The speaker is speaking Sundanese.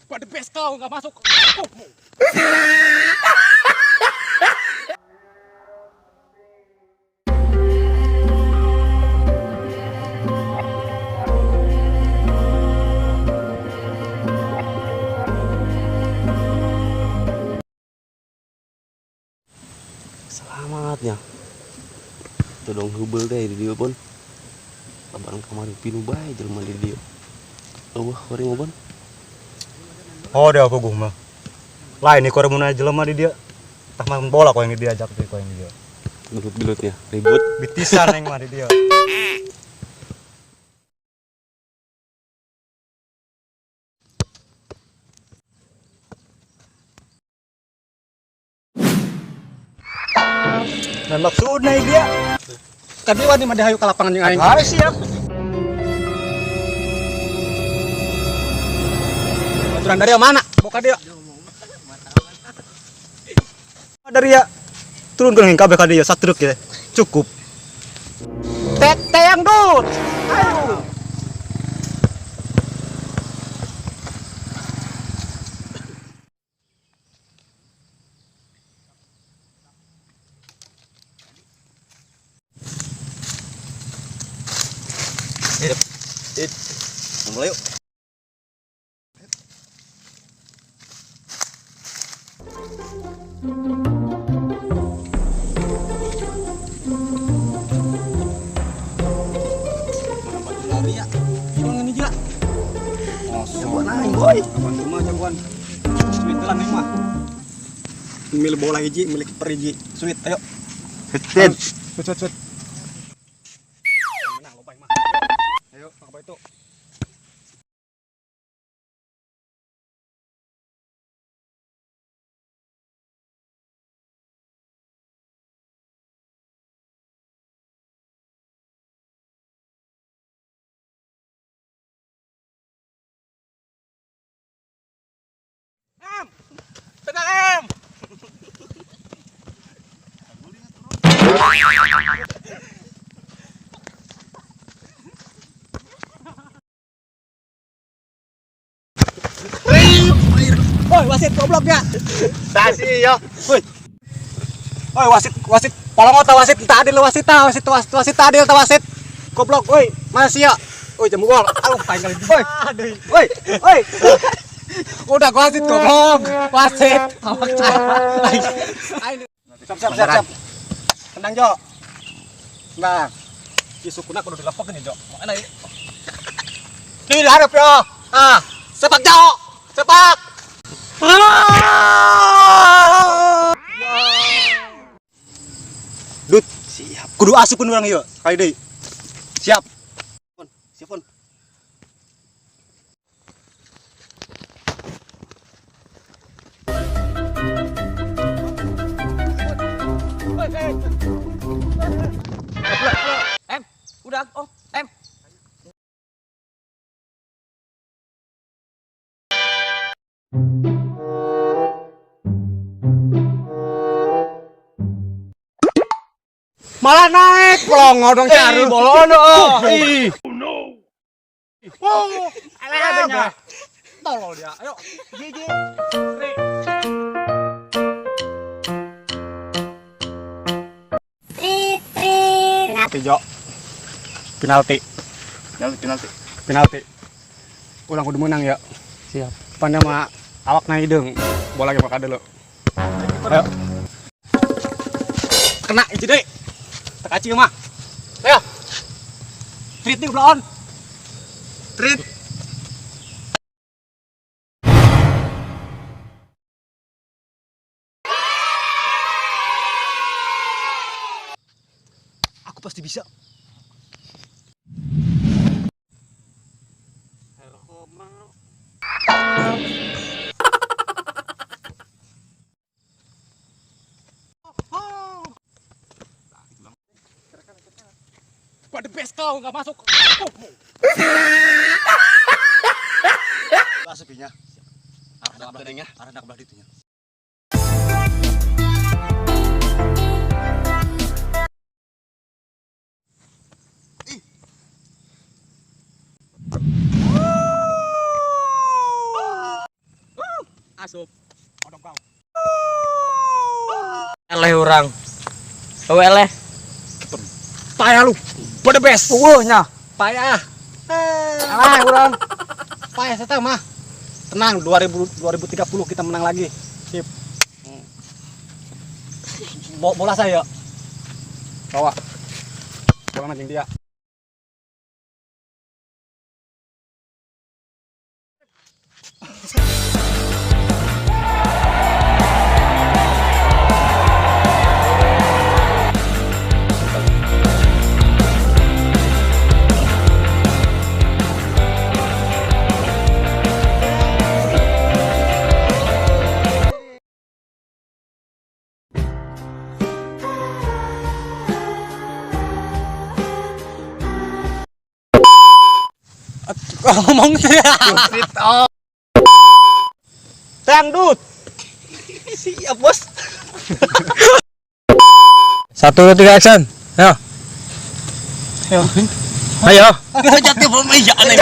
Pak the best kau nggak masuk. Selamatnya. Tuh dong hubel deh di dia pun. Lebaran kemarin pinu bae jelema di dia. Eueuh kuring mah, Bon. Oh, dia aku mah. Lain nih korang mun jelema di dia. Tah main bola kok yang diajak tuh kok yang dia. Gelut-gelutnya ribut. Bitisan yang mah di dia. Dan maksudnya dia Tadi wani mah hayu ke lapangan jeung aing. Ayo siap. Aturan dari mana? Boka dia. Dari ya turun ke kabeh ka dia satruk ya. Cukup. Tete yang dul. Ayo. It. Mulai yuk. Mana baju lari ya? Gimana nih gila? Jagoan aing, boy. Kapan cuma jagoan. Sweet lah nih mah. Milik bola hiji, milik kiper hiji. Sweet, ayo. Sweet. Sweet, sweet, sweet. Menang loba mah. Ayo, apa itu? M. Tenang M. Woi, wasit goblok ya. Tasi yo. Woi. Woi, wasit, wasit. Polongo ta wasit, entah adil wasit ta, wasit, wasit, wasit ta adil ta wasit. Goblok, woi, masih ya. Woi, jamu gol. Aduh, paling kali. Woi. Woi, woi. Udah wasit goblok. Wasit. Awak saya. Siap, siap, siap, siap. Tendang, Jo. Tendang. Di sukuna kudu dilepokeun ya, Jo. Mana ieu? Di hareup yo. Ah, sepak Jo. Sepak. Dut, siap. Kudu asupun urang ieu, kali deui. Siap. Pon, siap pon. Em, udah, oh, em. Malah naik pelongo dong cari. Bolono. Ih. Oh, alah tolol dia. Ayo, gigi. Penalti, Jo. Penalti. Penalti, penalti. Ulang kudu menang ya. Siap. Pandai mah awak na hideung. Bola ge bakal dulu. Ayo. Kena hiji deui. Tekaci mah. Ayo. Treat nih belon. Treat. Aku pasti bisa. Pak the best kau nggak masuk. Asupinya. Arah belah, arah belah ditunya. Asup. Odong kau. Eleh urang. Eueuh eleh. Payah lu. The best. Eueuh nya. Payah. Alah urang. Payah saya mah. Tenang 2000 2030 kita menang lagi. Sip. Bola saya. Bawa. Bola anjing dia. Ngomong sih. Dangdut. Siap, Bos. 1 2 3 action. Ayo. Ayo. Ayo. Jatuh belum iya aneh.